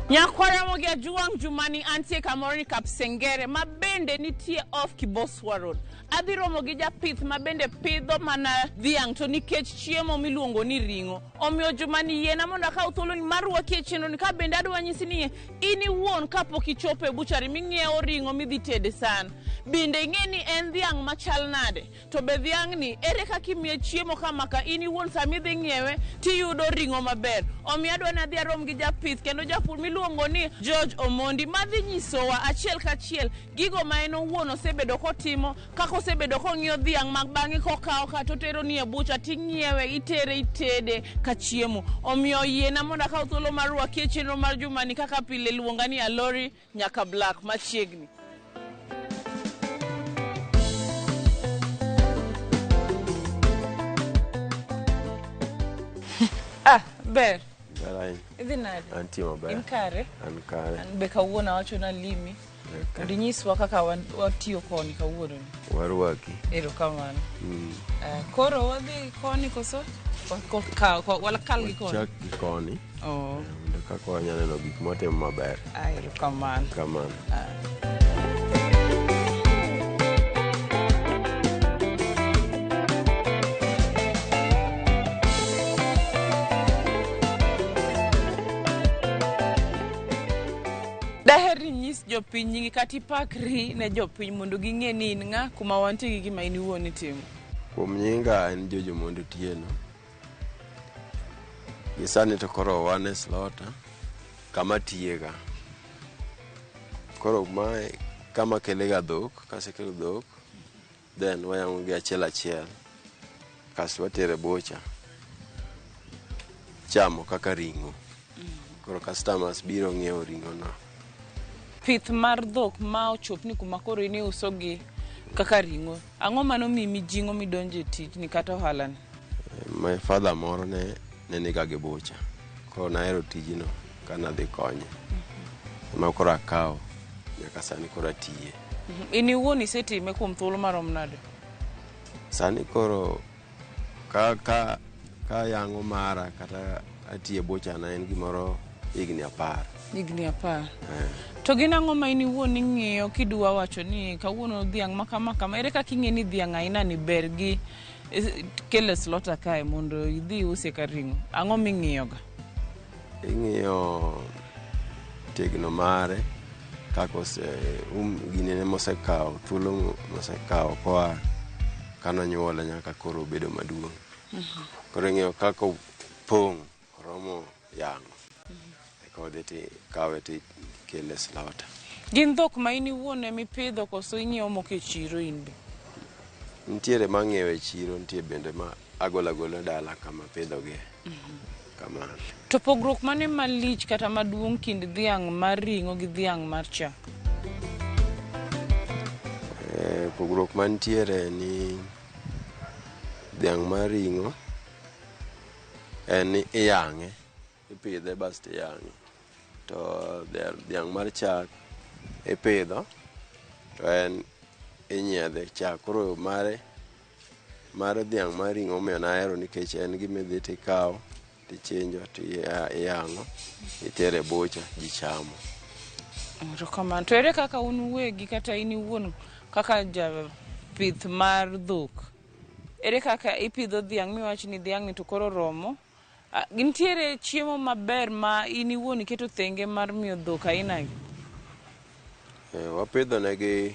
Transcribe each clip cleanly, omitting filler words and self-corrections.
Nyakwar Ramogi Ajuwang' jumani antie kamoro ni Kapsengere ma bende nitie off Kiboswa Road. Adhi romo gi japith ma bende pidho mana dhiang' to nikech chiemo miluongo ni ring'o. Omiyo jumani yiena mondo akaw thuoloni mar rwaki e chenroni ka bende adwa nyisi ni in iwuon kapok ichopo e buchari ming'iewo ring'o midhi tede san. Bende ing'e ni en dhiang' machal nade? To be dhiang'ni ere kaka imiye chiemo kama ka in iwuon sama idhi ng'iewe tiyudo ring'o maber. Omiyo adwa ni adhi arom gi japith kendo japur miluongo ni George Omondi madhi nyisowa achiel kachiel gigo ma en owuon osebedo kotimo kaka osebedo kong'iyo dhiang' ma bang'e kokawo kata otero ni e bucha ting'iewe itere itede ka chiemo. Omiyo yiena mondo akaw thuolo mar rwaki e chenro mar jumani kaka pile luonga ni Alori nyaka Black machiegni. Ah, ber. Ber ahinya. Idhi nade? Antie maber. In kare? An kare. An be kawuono awacho nalimi. Okay. Mondo inyiswa kaka watiyo koni kawuono ni. Warwaki. Erokamano. Koro wadhi koni koso? Wakal gi koni. Chak gi koni. Oh. Mondo kaka wanyalo neno gik motimo maber. Ah, erokamano. Kamano. Daher ni inyis jopiny nyingi kata ipakri ne jopiny mondo ging'e ni in ng'a kuma wantie gi gima in iwuon itimo. Kuom nyinga en George Omondi Otieno. Gi sani to koro wan e slaughter kama tiyega. Koro mae kama kelega dhok, kasekelo dhok then wayang'o gi achiel achiel kasto watere bucha chamo kaka ring'o. Koro customers biro ng'iewo ring'o no. Pith mar dhok ma ochopni kuma koro in iuso gi kaka ring'o. Ang'o mano miyi mijing'o midonje e tijni kata ohala ni? My father moro ne niga gi bucha. Koro nahero tijno kanadhi konye. Ema koro akawo nyaka sani koro atiye. In iwuon isetime kuom thuolo marom nade? Sani koro ka yang'o mara kata atiye bucha na en gimoro higni 10. Higni 10. To gin ang'o ma in iwuon ing'iyo kidwa wacho ni kawuono dhiang' ma kama kama, ere kaka ing'e ni dhiang' aina ni ber gi kele slaughter kae mondo idhi iuse ka ring'o? Ang'o ming'iyo ga? Ing'iyo tegno mare, kaka ose ginene mosekawo, thuolo mosekawo koa kanonyuole nyaka koro obedo maduong'. Koro ing'iyo kaka opong' oromo yang'o. Eka odhi tikawe tikele slaughter. Gin dhok ma in iwuon emipidho koso ing'iewo moko e chiro in be? Nitiere mang'iewo e chiro, nitie bende ma agolo agola dala kama apidhogie. Kamano. To pogruok mane malich kata maduong' kind dhiang' mar ring'o gi dhiang' mar chak? Pogruok mantiere ni dhiang' mar ring'o en ni iyang'e, ipidhe basto iyang'e. To dhiang' mar chak ipidho to en inyiedhe chak. Koro mare mar dhiang' mar ring'o omiyo nahero nikech en gima idhi tikawo tichinjo tiyang'o itere bucha ji chamo. Erokamano. To ere kaka un uwegi kata in iwuon kaka japith mar dhok, ere kaka ipidho dhiang' miwach ni dhiang' ni to koro romo? Nitiere chiemo maber ma in iwuon iketo thenge mar miyo dhok aina gi? Wapidho negi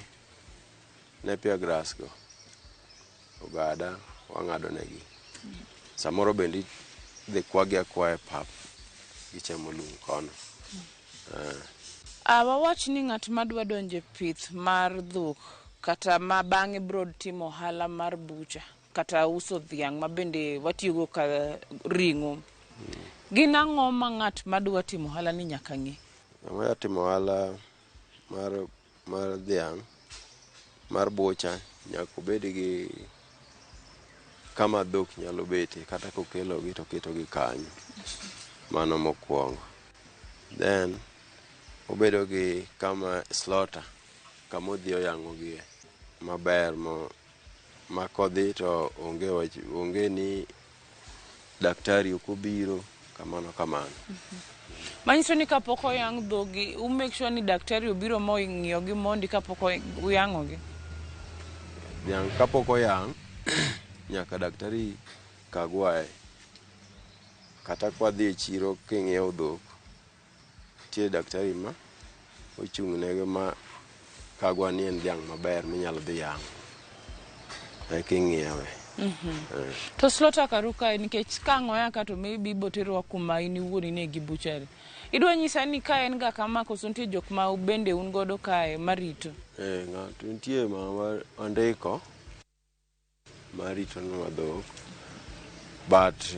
napier grass go, ogada wang'ado negi. Samoro bende idhi kwagi akwaya e pap, gichamo lum kono. Wawach ni ng'at madwa donjo e pith mar dhok kata ma bang'e biro timo ohala mar bucha kata uso dhiang' ma bende watiyogo ka ring'o. Gin ang'o ma ng'at madwa timo ohala ni nyaka ng'e? Ng'ama dwa timo ohala mar dhiang' mar bucha nyaka obed gi kama dhok nyalo bete kata kokelogi to oketogi kanyo. Mano mokwongo. Then obedo gi kama slaughter, kama odhi oyang'ogie maber ma kodhi to onge wach, onge ni daktari ok obiro Kamano kamano. Manyiso ni kapok oyang' dhogi, u make sure ni daktari obiro mong'iyogi mondi kapok uyang'ogi. Dhiang' kapok oyang', nyaka daktari kagwae. Kata kwadhi e chiro king'iewo dhok, nitie daktari ma ochung' negi ma kagwa ni en dhiang' maber minyalo dhi yang'o. Eka ing'iewe. To slaughter karu kae nikech ka ang' oya ka to maybe ibo terowa kuma in iwuon ine gi butchery. Idwa nyisa ni ka en ga kama koso nitie jok ma bende un godo kae marito? Eh, ng'ato nitie ma wandiko maritonwa dhok but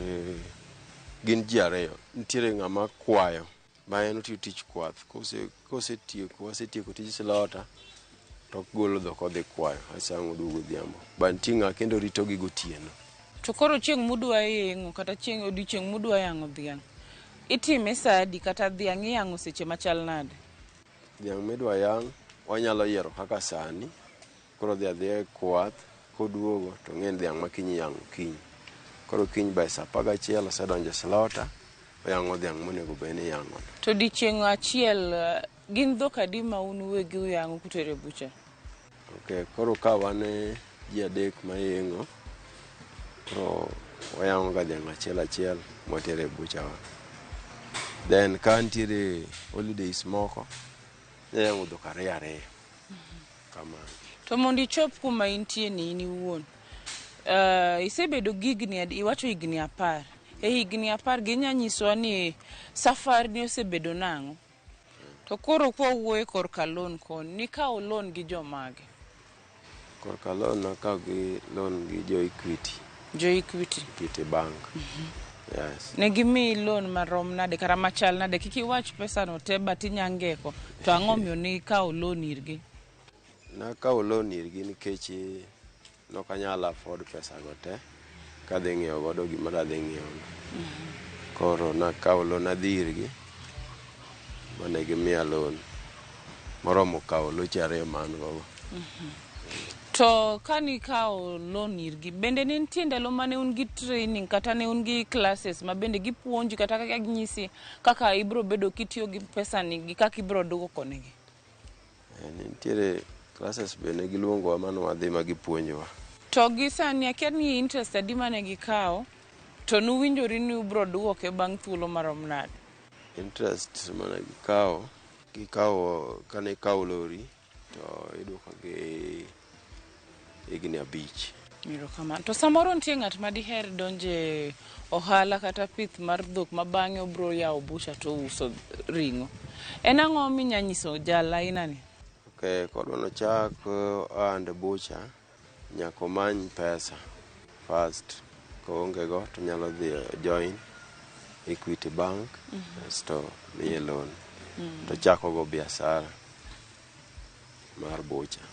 gin ji ariyo. Nitiere ng'ama kwayo ma en otiyo tich kwath. Kosetieko wasetieko tij slaughter to ogolo dhok odhi kwayo asto ang' oduogo odhiambo. But nitie ng'a kendo ritogi gotieno. To koro chieng' mudwa yeng'o kata chieng' odiochieng' mudwa yang'o dhiang', itime sa adi kata dhiang' iyang'o seche machal nade? Dhiang' midwa yang' wanyalo yiero kaka sani koro odhi adhiya e kwath koduogo to ng'e ni dhiang' ma kiny iyang'o kiny. Koro kiny by saa 11 osedonjo e slaughter oyang'o dhiang' monego bed ni iyang'o. To odiochieng' achiel gin dhok adi ma un uwegi uyang'o kutero e butcher? Ok, koro ka wan ji adek mayeng'o, koro wayang'o ga dhiang' achiel achiel mwatero e butcher wa. Then ka nitiere holidays moko, inyalo yang'o dhok ariyo ariyo. Kamano. To mondo ichop kuma intie ni in iwuon, isebedo gi higni adi? Iwacho higni 10. E higni 10 gi inya nyisowa ni safar ni osebedo nang'o? To koro kwawuoyo korka loan koni, nikawo loan gi jomage? Korka loan nakawo gi loan gi jo Equity. Jo Equity. Equity Bank. Yes. Ne gimiyi loan marom nade kata machal nade? Kik iwach pesa no te but inya ngeko. To ang'o omiyo nikawo loan irgi? Nakawo loan irgi nikech nok anyal afford pesa go te kadhi ng'iewo godo gima nadhi ng'iewo no. Koro nakawo loan adhi irgi mane gimiya loan moromo kawo loche ariyo ma an go go. To kanikawo loan irgi, bende ne nitie ndalo mane un gi training kata ne un gi classes ma bende gipuonji kata kaka ginyisi kaka ibro bedo kitiyo gi pesa ni gi kaka ibro duoko negi? Ne nitiere classes be ne giluongowa mane wadhi ma gipuonjowa. To gi sani akia ni interest adi mane gikawo to nuwinjori ni ubro duoke bang' thuolo marom nade? Interest mane gikawo, gikawo kane ikawo lori to iduoko gi higni 5. Erokamano. To samoro nitie ng'at ma diher donje ohala kata pith mar dhok ma bang'e obro yawo butcher to ouso ring'o. En ang'o minya nyiso jal aina ni? Ok, kodwa nochak ohand butcher, nyaka omany pesa first. Koonge go to nyalo dhi join Equity Bank asto miye loan. To chako go biashara mar butcher.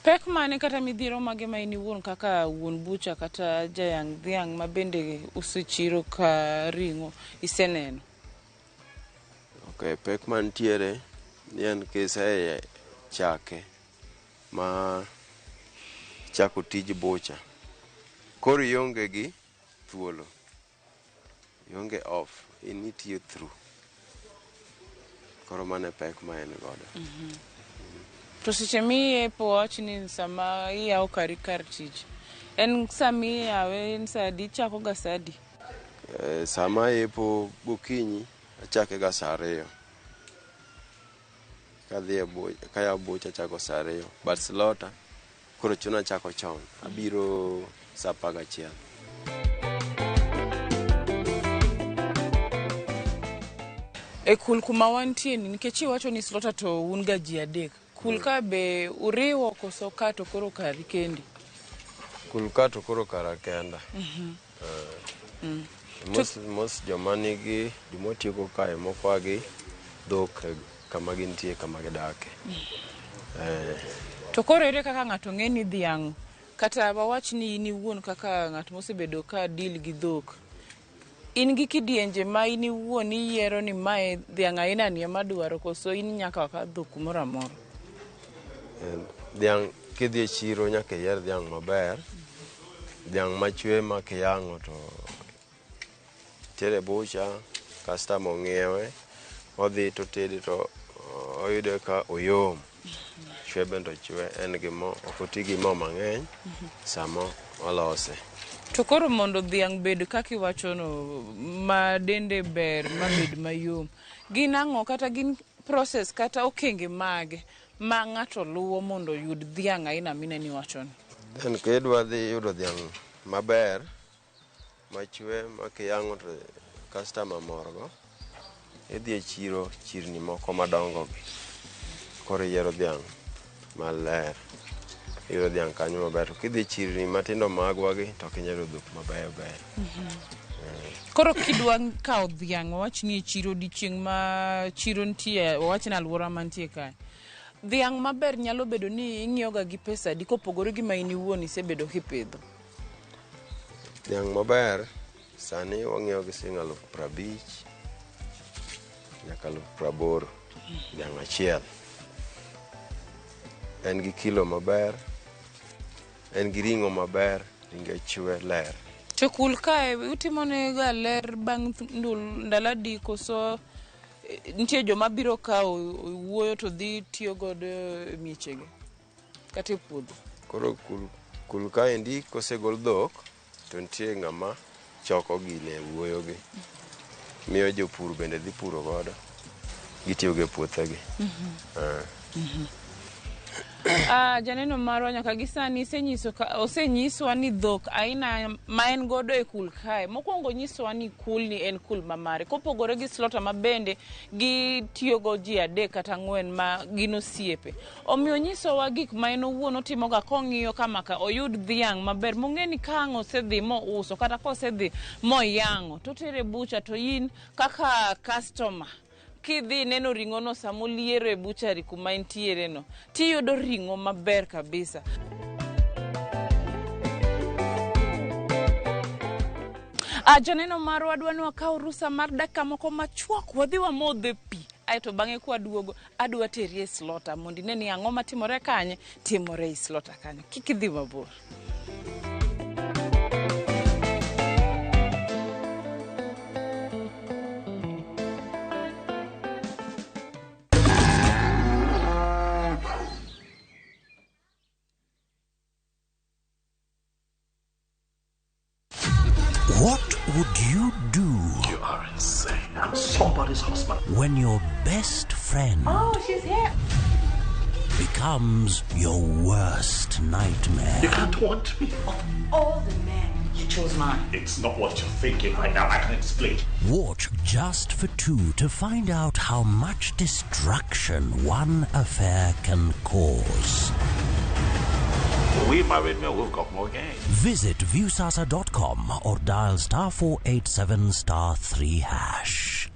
Pek mane kata midhiero mage ma in iwuon kaka wuon butcher kata jayang' dhiang' ma bende uso chiro ka ring'o iseneno? Ok, pek mantiere ni en kise chake ma chako tij butcher. Koro ionge gi thuolo. Ionge off, in itiyo through. Koro mano e pek ma en godo. To seche miyepo wawach ni sama iyawo kari kar tich, en sama iyawe en sa adi? Ichako ga sa adi? Sama ayepo gokinyi, achake ga sa 2. Kadhi e kayawo butcher achako sa 2. But slaughter, koro chuna chako chon. Abiro sa 11. E kul kuma wantie ni, nikech iwacho ni slaughter to un ga ji adek. Kul ka be uriwo koso ka to koro kari kendi? Kul ka to koro kara kenda. Most joma nigi, joma otieko kae moko a gi dhok kama gintie kama gidake. To koro ere kaka ng'ato ng'e ni dhiang' kata wawach ni in iwuon kaka ng'at mosebedo ka deal gi dhok, in gi kidienje ma in iwuon iyiero ni mae dhiang' aina ni ema adwaro koso in nyaka kaw dhok kumoro amora? Dhiang' kidhi e chiro nyaka iyier dhiang' maber. Dhiang' machwe ma kiyang'o to Tere bucha, customer ong'iewe, odhi to tede to oyude ka oyom. Chwe bende ochwe, en gi mo, ok oti gi mo mang'eny sama olose. To koro mondo dhiang' bed kaka iwachono ma dende ber ma bed mayom, gin ang'o kata gin process kata okenge mage ma ng'ato luwo mondo oyud dhiang' aina mineno iwachono? Then kidwa dhi yudo dhiang' maber, machwe ma kiyang'o to customer morgo, idhi e chiro chirni moko madongo gi. Koro iyiero dhiang' maler. Iyudo dhiang' kanyo maber. To kidhi e chirni matindo magwa gi to ok inyal yudo dhok mabeyo beyo. Koro kidwa kawo dhiang' wawach ni e chiro odiochieng' ma chiro nitie, wawach ni alwora mantie kae. Dhiang' maber nyalo bedo ni ing'iewo ga gi pesa adi kopogore gi ma in iwuon isebedo kipidho? Dhiang' maber sani wang'iewo gi siling 50,000 nyaka 80,000 dhiang' achiel. En gi kilo maber, en gi ring'o maber, ringe chwe ler. To kul kae utimo ne ga ler bang' ndalo adi koso nitie joma biro kawo wuoyo to dhi tiyo godo e miechegi kata e puodho? Koro kul kaendi kosegol dhok to nitie ng'ama choko gine wuoyo gi. Miyo jopur bende dhi puro godo. Gitiyo go e puothegi. Janeno marwa nyaka gi sani osenyiswa ni dhok aina ma en godo e kul kae. Mokwongo nyiswa ni kul ni en kul mamare. Kopogore gi slaughter ma bende gitiyogo ji 3 kata 4 ma gin osiepe. Omiyo nyisowa gik ma en owuon otimoga kong'iyo kama ka oyud dhiang' maber. Mong'e ni ka ang' osedhi mouso kata kosedhi moyang'o to otere bucha to in kaka customer kidhi neno ring'o no sama oliero e butchery kuma entiere no tiyudo ring'o maber kabisa. Janeno marwa adwa ni wakaw rusa mar dakika moko machuok wadhi wamodhe pi aeto bang'e kwaduogo adwa teri e slaughter mondo ine ni ang'o matimore kanye timore e slaughter kanyo. Kik idhi mabor. What would you do? You are insane. I'm somebody's husband. When your best friend Oh, she's here. becomes your worst nightmare. You can't want me. Of all the men, you chose mine. It's not what you're thinking right now. I can explain. Watch Just for Two to find out how much destruction one affair can cause. We married me, we've got more games. Visit viewsasa.com or dial *487 *3#.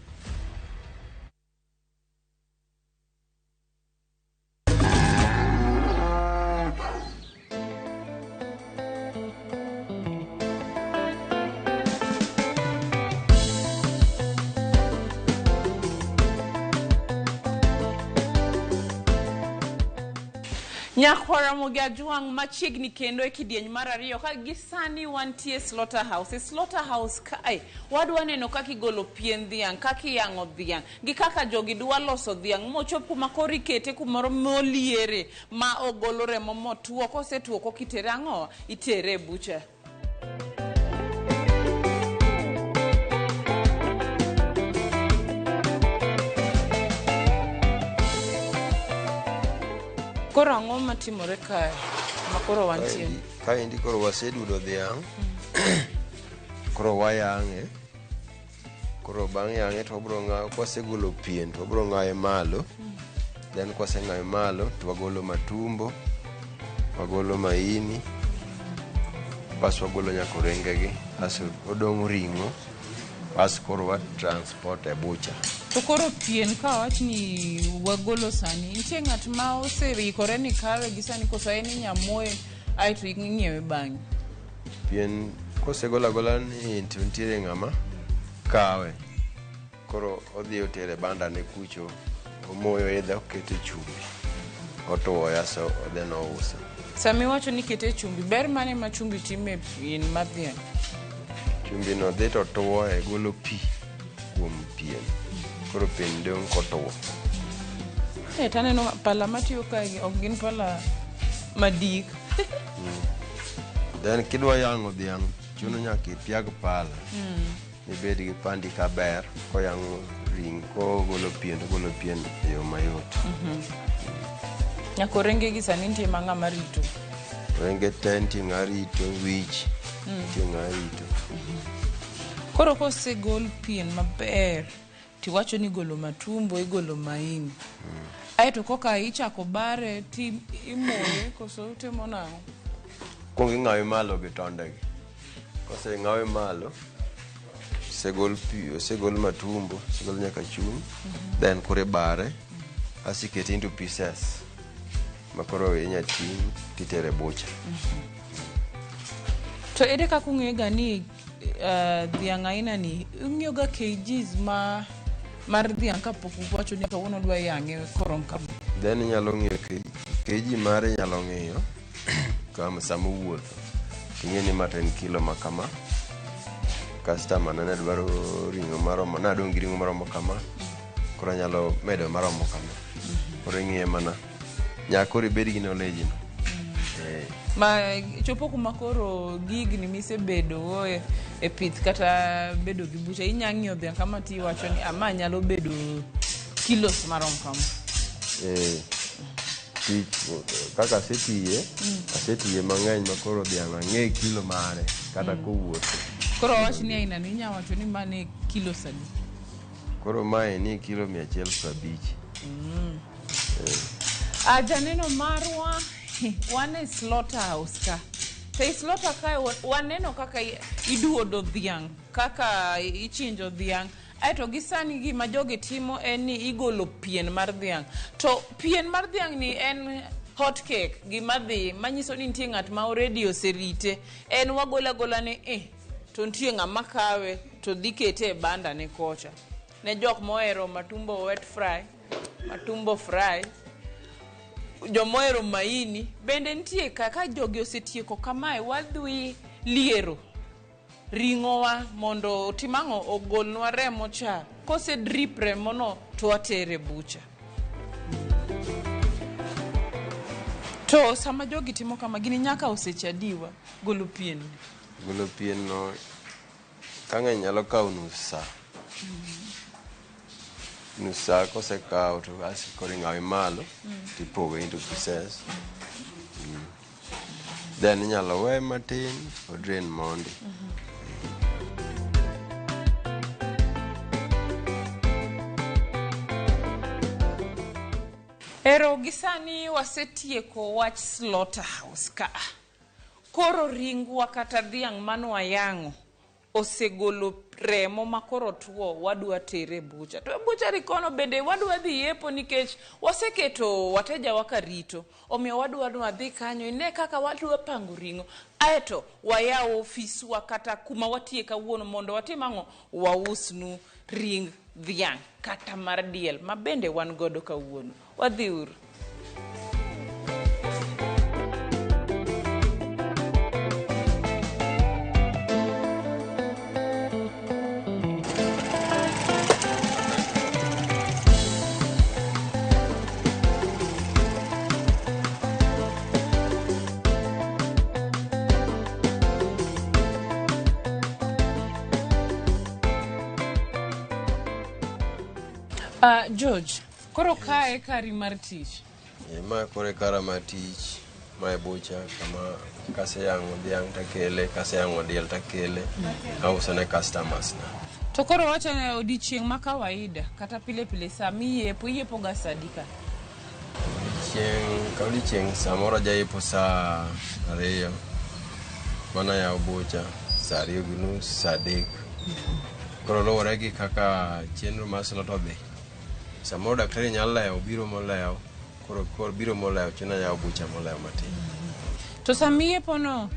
Nyakwara Mogi Ajwang' machiegni kendo e kidieny mar ariyo ka gi sani wantie slaughterhouse. E slaughterhouse kae wadwa neno kaka igolo pien dhiang', kaka iyang'o dhiang', gi kaka jogi dwa loso dhiang' mochop kuma koro ikete kumoro moliere ma ogolo remo motuo. Kosetuo koka itere ang'o? Itere e bucha. Koro ang'o matimore kae ma koro wantie? Kaendi koro wasedudo dhiang', koro wayang'e. Koro bang' yang'e to wabiro ng'awe, kwasegolo pien to wabiro ng'awe malo. Then kwaseng'awe malo to wagolo matumbo, wagolo maini, bas wagolo nyaka orengegi, asto odong' ring'o, bas koro wa transport e bucha. To koro pien ka wawach ni wagolo sani, nitie ng'at ma oseikore ni kawe gi sani koso en inyamoye aeto ing'iewe bang'e? Pien kosegol agola ni to nitiere ng'ama kawe. Koro odhi otere banda ne kucho, omoyo idhe okete chumbi, otuoye asto odhi nouso. Sama iwacho ni kete chumbi, ber mane ma chumbi timo e pien mar dhiang'? Chumbi no dhi to tuoye, golo pi kuom pien. Koro pien dong' kotuo. Eh, to aneno pala matiyo kae ok gin pala madik. Then kidwa yang'o dhiang', chuno nyaka ipiag pala. Ibed gi pandi kaber, koyang'o ring, kogolo pien, to ogolo pien e yo mayot. Nyaka orenge gi sani nitie ma ng'ama rito. Orenge te nitie ng'a rito, wich nitie ng'a rito. Koro kosegol pien maber, tiwacho ni igolo matumbo, igolo maini. Aeto koka ichako bare ti imoye koso utimo nang'o? Kuong ing'awe malo gi tondegi. Koseng'awe malo, osegol pi, osegol matumbo, osegol nyaka chuny, then koro ibare, asto ikete into pieces ma koro inya ting' titere bucha. To ere kaka ung'eyo ga ni dhiang' aina ni ung'iyo ga kgs ma mar dhiang' kapok uwacho ni kawuono udwa yang'e korom kama? Then inyalo ng'iyo kg mare, inyalo ng'iyo kama sama owuotho. Ing'e ni ma to en kilo ma kama. Customer na ne dwaro ring'o maromo, nadong' gi ring'o maromo kama, koro anyalo medo maromo kama. Koro ing'iye mana, nyaka koro ibed gi knowledge no. Eh. Ma chopo kuma koro gigni misebedo go e pith kata bedo gi bucha inya ng'iyo dhiang' kama tiwacho ni ama nyalo bedo kilos marom kama. Eh, tich kaka asetiye, asetiye mang'eny ma koro dhiang' ang'e kilo mare kata kowuotho. Koro wawach ni aina ni inya wacho ni mane kilos adi? Koro mae ni kilo 150. Ah, janeno marwa, wan e slaughterhouse ka. To e slaughter kae waneno kaka iduodo dhiang', kaka ichinjo dhiang'. Aeto gi sani gima jogi timo en ni igolo pien mar dhiang'. To pien mar dhiang' ni en hot cake, gima dhi manyiso ni nitie ng'at ma already oserite. En wagola gola ni to nitie ng'ama kawe to dhi kete e banda ne kocha. Ne jok mohero matumbo wet fry, matumbo fry, jomohero maini bende nitie ka. Ka jogi osetieko kamae, wadhi liero ring'owa mondo otim ang'o? Ogolnwa remo cha. Kose drip remo no to watere bucha. To sama jogi timo kama, gini nyaka oseche adiwa golo pien? Golo pien no ka ng'eny nyalo kawo nus sa. Nus sa kosekawo to asto koro ing'awe malo tipoge into pieces. Then inyalo weye matin o drain mondi. Ero gi sani wasetieko wach slaughterhouse ka. Koro ringwa kata dhiang' manwayang'o osegolo remo ma koro tuo, wadwa tere e bucha. To e butchery kono bende wadwa dhi yepo nikech waseketo wateja wa karito. Omiyo wadwa ni wadhi kanyo ine kaka wadwa pango ring'o. Aeto wayaw ofiswa kata kuma watiye kawuono mondo watim ang'o? Wausnu ring dhiang' kata mar diel ma bende wan godo kawuono. Wadhi uru. George, koro kae kari mar tich. Ma koro e kara mar tich, ma e bucha kama kaseyang'o dhiang' takele, kaseyang'o diel takele, auso ne customers na. To koro wacho ne odiochieng' ma kawaida kata pile pile sama iyepo, iyepo ga sa adi ka? Chieng' ka odiochieng' samoro ajayepo saa 2, mana yawo bucha saa 2:30, saa 3. Koro luwore gi kaka chenro mar slaughter odhi. Samoro daktari nyalo lewo, biro molewo, koro biro molewo, chuno yawo bucha molewo matin. To sama iyepo no,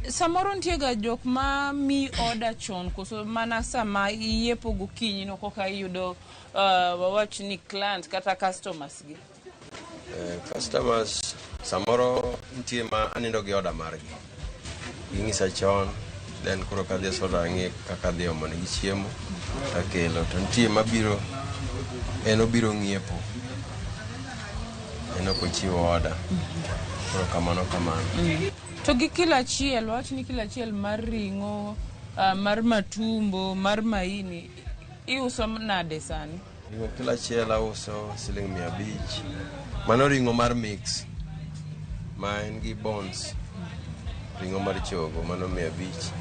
samoro nitie ga jok ma mi order chon koso mana sama iyepo gokinyi no koka iyudo wawach ni client kata customers gi? Customers samoro nitie ma anindo gi order margi. Ging'isa chon, Then koro kadhi e slaughter ang'iyo kaka adhi omo negi chiemo takelo. To nitie mabiro, en obiro ng'iepo. En ok ochiwo order. Koro kamano kamano. To gi kilo achiel, wawach ni kilo achiel mar ring'o, mar matumbo, mar maini, iuso nade sani? Ring'o kilo achiel auso siling 500. Mano ring'o mar mix ma en gi bones. Ring'o mar chogo mano 500.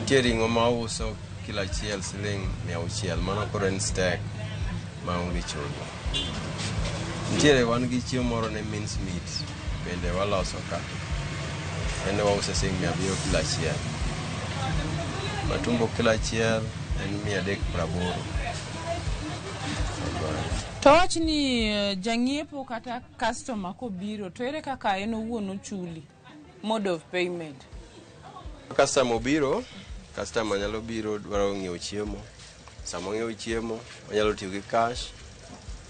Nitie ring'o ma auso kilo achiel siling 600. Mano koro en steak ma onge chogo. Nitiere wan gi chiemo moro ne mince meat bende waloso ka. En wause siling 700 kilo achiel. Matumbo kilo achiel en 380. To wach ni jang'iepo kata customer kobiro to ere kaka en owuon ochuli? Mode of payment. Customer obiro, customer nyalo biro dwaro ng'iewo chiemo. Sama ong'iewo chiemo, onyalo tiyo gi cash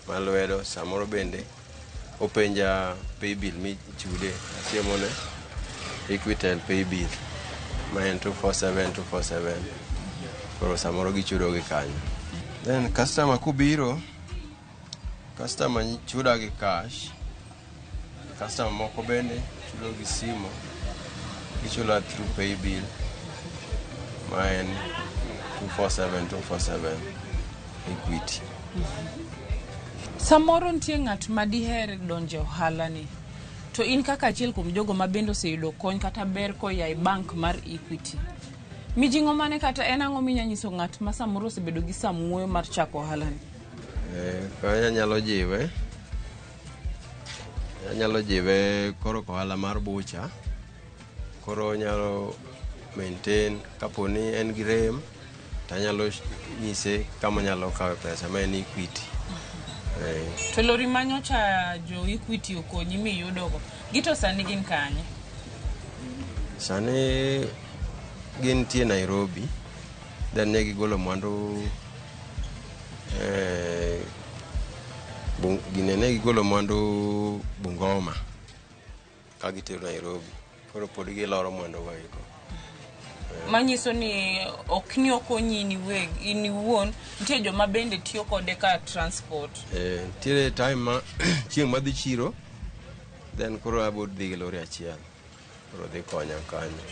mar lwedo, samoro bende openja paybill michude asiemone Equitel paybill ma en 247 247. Koro samoro gichudo gi kanyo. Then customer kobiro, customer chuda gi cash. Customer moko bende chudo gi simu, gichula through paybill ma en 247 247 Equity. Samoro nitie ng'at ma diher donjo e ohala ni. To in kaka achiel kuom jogo ma bende oseyudo kony kata ber koa e bank mar Equity. Mijing'o mane kata en ang'o minya nyiso ng'at ma samoro osebedo gi samuoyo mar chako ohala ni? Kanyo anyalo jiwe koro ohala mar butcher. Koro onyalo maintain kaponi en gi rem to anyalo nyise kama onyalo kawe pesa ma en Equity. To lori manyocha jo Equity okonyi miyudogo, gito sani gin kanye? Sani gintie Nairobi. Then ne gigolo mwandu gine ne gigolo mwandu Bungoma ka gitero Nairobi. Koro pod giloro mwandu go eko. Manyiso ni ok ni okonyi in iweg, in iwuon, nitie joma bende tiyo kode ka transport. Nitiere time ma chieng' madhi chiro, then koro abo dhi gi lori achiel. Koro dhi konya kanyo.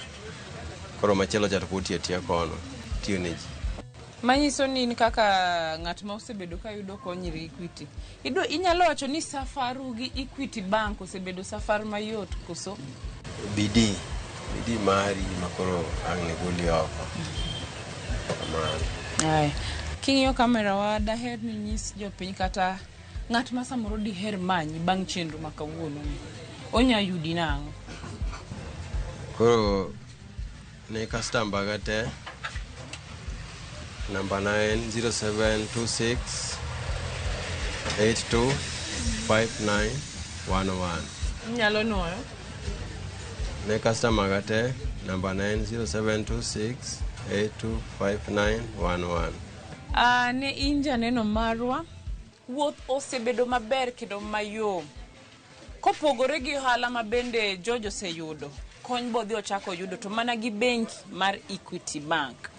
Koro machielo cha to pod tiyo atiya kono, tiyo ne ji. Manyiso ni in kaka ng'at ma osebedo ka yudo kony ir Equity. Inyalo wacho ni safaru gi Equity Bank osebedo safar mayot koso? Bidii, bidii mari ma koro ang' ne goli oko. Kamano. Aya. King'iyo kamera wa daher ni nyis jopiny kata ng'at ma samoro diher manyi bang' chenro ma kawuono ni. Onya yudi nang'o? Koro ne customer ga te, namba na en 0726 82 5911. Inyalo nuoyo? Ne customer ga te, namba na en 0726 825911. Ne in janeno marwa, wuoth osebedo maber kendo mayom. Kopogore gi ohala ma bende George oseyudo, kony bodhi ochako yudo to mana gi bengi mar Equity Bank.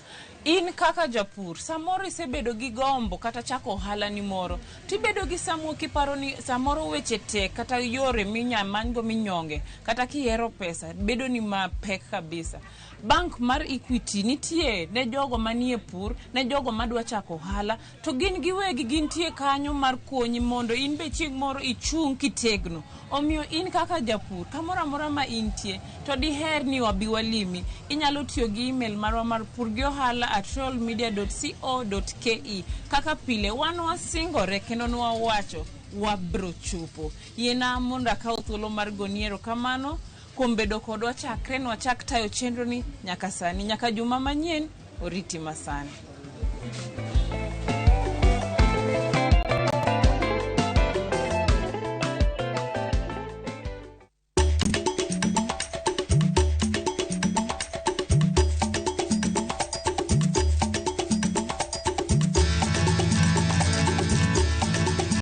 In kaka japur, samoro isebedo gi gombo kata chako ohala ni moro, tibedo gi samuo kiparo ni samoro weche tek kata yore minya manygo minyonge kata kihero pesa bedo ni mapek kabisa. Bank mar Equity nitie ne jogo manie pur, ne jogo madwa chako ohala, to gin giwegi gintie kanyo mar konyi mondo in be chieng' moro ichung' kitegno. Omiyo in kaka japur, kamoro amora ma intie, to diher ni wabi walimi, inyalo tiyo gi email marwa mar purgiohala@royalmedia.co.ke. Kaka pile, wan wasingore kendo nwawacho wabro chopo. Yiena mondo akaw thuolo mar goni erokamano kuom bedo kodwa chakre nwachak tayo chenro ni nyaka sani, nyaka juma manyien, oriti masani.